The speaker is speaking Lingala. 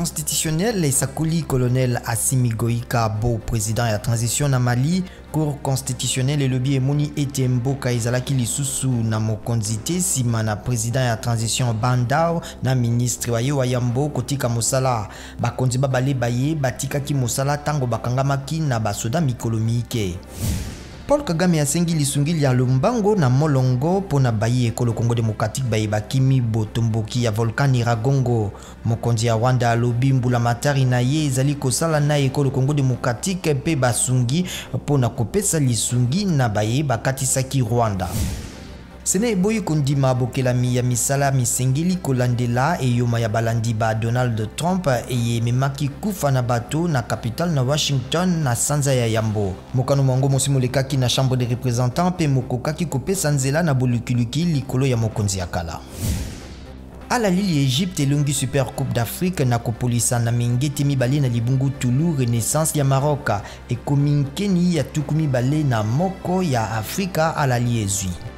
Constitutionnelle esakoli colonel Assimi Goïta bo président ya transition na Mali. Cour constitutionnelle elobi emoni ete mboka ezalaki lisusu na mokonzi te nsima na président ya transition Bah N'Daw na ministre wa ye wa yambo kotika mosala. Bakonzi babale baye batikaki mosala ntango bakangamaki na basoda mikolo miike. Paul Kagame asengi lisungi lya lombango na molongo mpo na bayi ekolo Congo démocratique baye bakimi botomboki ya volcan Nyiragongo. Mokonzi ya Rwanda alobi mbulamatari na ye ezali kosala na ekolo Congo démocratique mpe basungi mpo na kopesa lisungi na baye bakatisaki Rwanda. Sena eboyi kondima bokelami ya misala misengeli kolandela eyoma ya balandi ba Donald Trump eye ememaki kufa na bato na capitale na Washington na sanza ya yambo. Mokano mwango mosi molekaki na Chambre des représentants mpe mokokaki kopesa nzela na bolukiluki likolo ya mokonzi ya kala. Al Ahly ya Egypte elongi Super Coupe d'Afrique na kopolisa na mingete mibale na libungutulu Renaissance ya Maroc ekomi nkeni ya 21 ya Afrika Al Ahly ezwi.